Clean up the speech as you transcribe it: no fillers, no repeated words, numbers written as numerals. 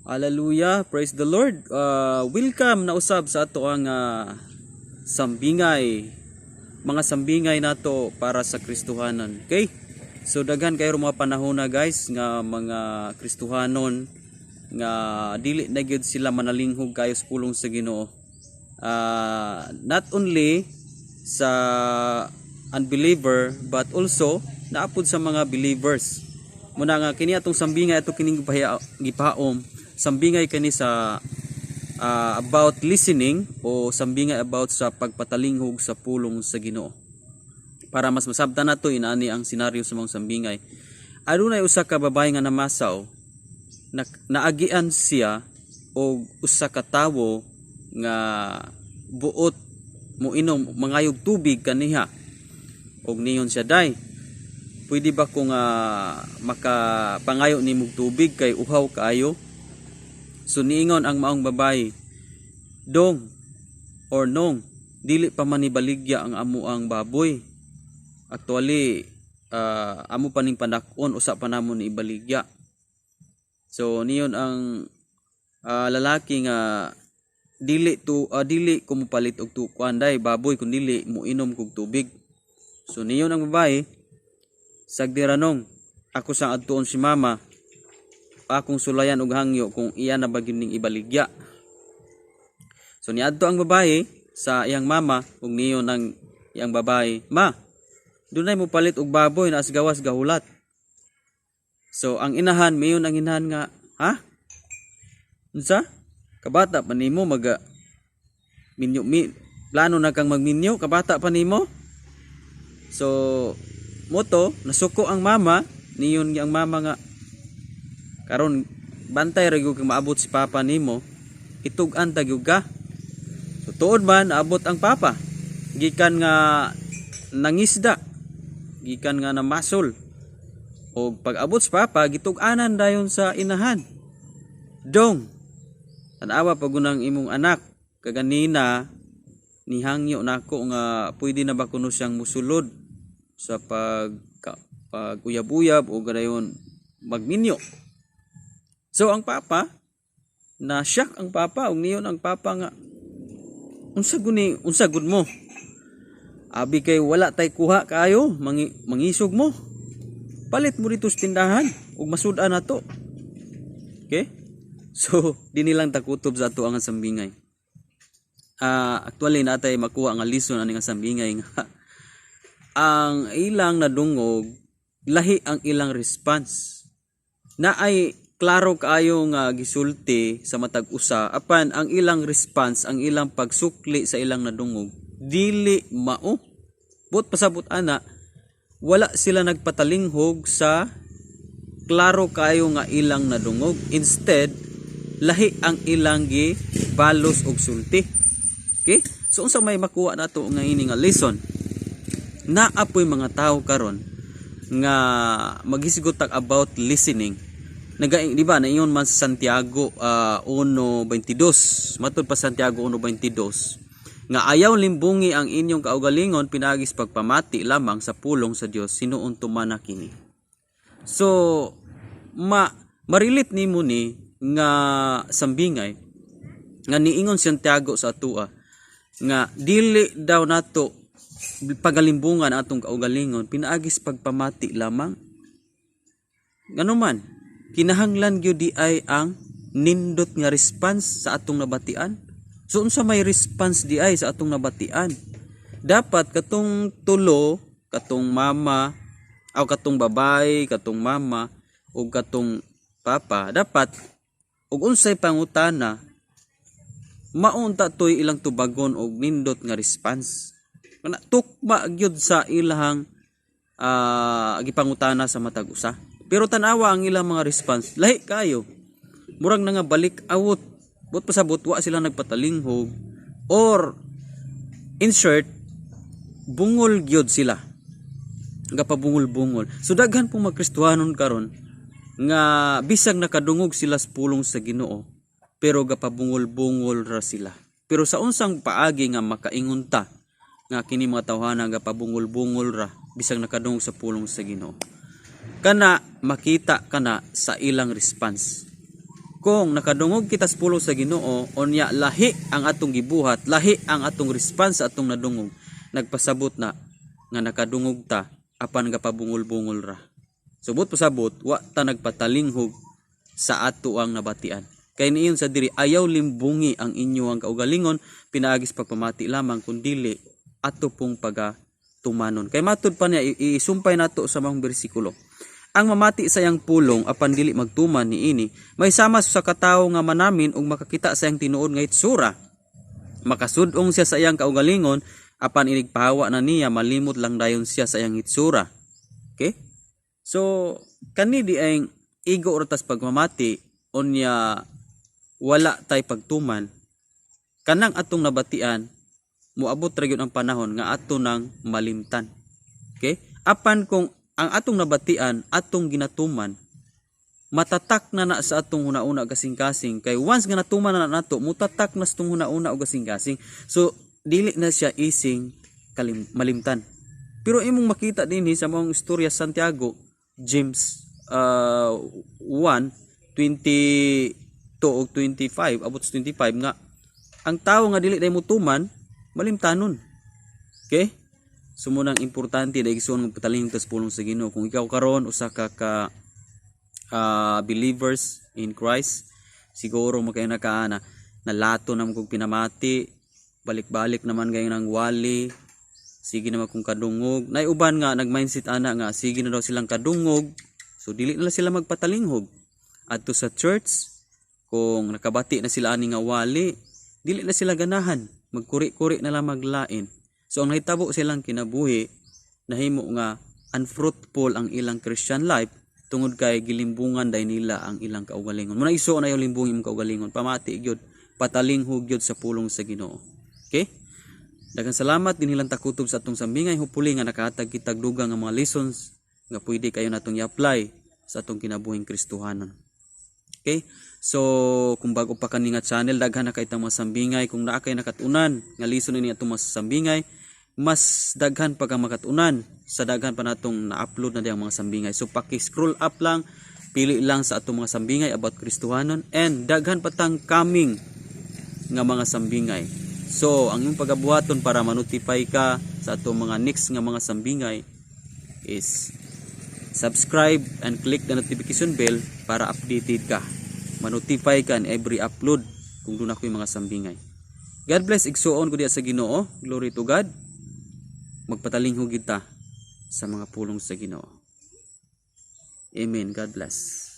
Hallelujah, praise the Lord. Welcome na usab sa ato ang sambingay, mga sambingay nato para sa Kristohanan. Okay? So daghan kayo mga panahon na, guys, nga mga Kristohanon nga dili na gyud sila manalinghog kayo sa pulong sa Ginoo. Not only sa unbeliever but also naapod sa mga believers. Muna nga kini atong sambingay, ato kining gipahaom, sambingay kani sa about listening o sambingay about sa pagpatalinghog sa pulong sa Ginoo. Para mas masabtan nato inani ang senaryo sa mga sambingay. Adunay usa ka babae nga namasaw na, naagian siya og usa ka tawo nga buot mo inom, mangayog tubig kaniha, og niingon siya, "Day, pwede ba ko nga makapangayo nimog tubig kay uhaw kaayo?" So niingon ang maong babae, "Dong or nong, dili pa man ibaligya ang amo ang baboy. Actually, amo pa ning pandak-on, usa pa namo ni ibaligya." So niingon ang lalaki nga, "Dili to dili ko mopalit og kuan, day, baboy kun dili mo inom kog tubig." So niingon ang babae, "Sagdi ra, nong, ako sang adtuon si mama, akong sulayan og hangyo kung iya na ba gyud ning ibaligya." So niadto ang babae sa iyang mama ug niingon ang iyang babae, "Ma, dunay mo palit og baboy na gawas gahulat." So ang inahan, miingon ang inahan nga, "Ha? Unsa? Kabata pa nimo, maga minyo mi, plano na kang magminyo, kabata pa nimo?" So moto nasuko ang mama, niingon ang mama nga, "Karon bantay ra gyud kang maabot si papa nimo, itug-an ta gyud ka." So tuod man, naabot ang papa gikan nga nangisda, gikan nga namasol, og pag-abot sa papa, gitug-anan dayon sa inahan, "Dong, tan-awa pa gunang imong anak, kaganina nihangyo nako nga pwede na ba kuno siyang musulod sa pag uyab-uyab o gadayon magminyo." So ang papa, na shock ang papa ug niingon ang papa nga, "Unsa guni, unsa gud mo? Abi kay wala tay kuha kaayo, mangisog mo. Palit mo dito sa tindahan ug masud-an nato." Okay? So, dinhi lang ta kutob sa ato ang sambingay. Actually, natay makuha nga lesson ani nga sambingay nga ang ilang nadungog, lahi ang ilang response. Na ay klaro kaayo nga gisulti sa matag usa, apan ang ilang response, ang ilang pagsukli sa ilang nadungog, dili mao. Buot pasabot ana, wala sila nagpatalinghog sa klaro kaayo nga ilang nadungog. Instead, lahi ang ilang gibalos og sulti. Okay? So unsa may makuha nato nga ini nga lesson? Naa poy mga tao karon nga maghisgot tag about listening. Naga, di ba, naingon man sa Santiago 1:22, matud pa Santiago 1:22 nga ayaw limbungi ang inyong kaugalingon pinaagi sa pagpamati lamang sa pulong sa Dios, sinuon tumana kini. So ma marilit nimo ni nga sambingay nga niingon Santiago sa atua nga dili daw nato pagalimbungan atong kaugalingon pinaagi sa pagpamati lamang. Ngano man kinahanglan gyud di ay ang nindot nga response sa atong nabatian. So unsa may response di ay sa atong nabatian? Dapat katong tulo, katong mama aw katong babae, katong mama ug katong papa, dapat ug unsay pangutana, maunta toy ilang tubagon og nindot nga response kana, tukma gyud sa ilahang gipangutana sa matag usa. Pero tan-awa ang ilang mga response, lahi kayo, murag na nga balik awot. Buot pasabot, wa sila nagpatalinghog or, in short, bungol gyud sila, gapabungol-bungol. So daghan pong mga Kristohanon karon nga bisag nakadungog sila sa pulong sa Ginoo, pero gapabungol-bungol ra sila. Pero sa unsang paagi nga makaingon ta nga kini mga tawhana gapabungol-bungol ra bisag nakadungog sa pulong sa Ginoo? Kana makita kana sa ilang response. Kung Kung nakadungog kita sa pulong sa Ginoo, unya lahi ang atong gibuhat, lahi ang atong response sa atong nadungog, nagpasabot na nga nakadungog ta apan gapabungol-bungol ra. So buot pasabot, wa ta nagpatalinghog sa ato ang nabatian. Kay niyon sa diri, "Ayaw limbungi ang inyo ang kaugalingon pinaagi sa pagpamati lamang, kun dili ato pong pagatumanon." Kay matud pa niya, isumpay nato sa mga bersikulo. "Ang mamati sa iyang pulong apan dili magtuman niini may sama sa katawo nga manamin ug makakita sa iyang tinuod nga itsura. Makasudong siya sa iyang kaugalingon, apan inigpahawa na niya, malimot lang dayon siya sa iyang itsura." Okay? So kani di ay igo ra tas pagmamati, unya wala tay pagtuman kanang atong nabatian, moabot ra gyud ang panahon nga ato nang malimtan. Okay? Apan kung ang atong nabatian atong ginatuman, matatak na na sa atong hunauna, kasing-kasing. Kay once nga natuman na nato, mutatak na sa atong hunauna o kasing-kasing. So dili na siya ising malimtan. Pero imong makita dinhi sa maong istorya, Santiago, James 1 22 o 25, abot sa 25, nga ang tawo nga dili day mutuman, malimtanon. Okay? So mo nang importante dahil igsoon, magpatalinghog tas pulong sa Ginoo. Kung ikaw karon usa ka ka believers in Christ, siguro makayo nakaana nalato na mo kog pinamati, balik-balik naman gayon ang wali, sige naman kung kadungog. Nay uban nga nag-mindset ana nga sige na daw silang kadungog, so dili na lang sila magpatalinghog adto sa church. Kung nakabati na sila ani nga wali, dili na sila ganahan, magkuri-kuri na lang, maglain. So ang nahitabo silang kinabuhi, nahimo nga unfruitful ang ilang Christian life tungod kay gilimbungan day nila ang ilang kaugalingon. Muna igsoon, ayaw limbungi imong kaugalingon, pamati gyud, patalinghog gyud sa pulong sa Ginoo. Okay? Daghang salamat din hilang takutob sa atong sambingay. Hopefully nga nakahatag kitag dugang nga mga lessons nga pwede kayo natong i-apply sa atong kinabuhing Kristohanon. Okay? So, kung bago pa kani nga channel, daghan na kay tang mga sambingay. Kung naa kay nakatunan nga lesson ini atong mga sambingay, mas daghan pa kang makatunan sa daghan pa natong na-upload na diyang mga sambingay. So, paki-scroll up lang, pili lang sa atong mga sambingay about Kristohanon and daghan pa tang coming nga mga sambingay. So, ang imong pagabuhaton para ma-notify ka sa atong mga next nga mga sambingay is subscribe and click the notification bell para updated ka. Ma-notify ka in every upload kung doon ako yung mga sambingay. God bless, igsuon ko diya sa Ginoo. Glory to God. Magpatalinghog kita sa mga pulong sa Ginoo. Amen. God bless.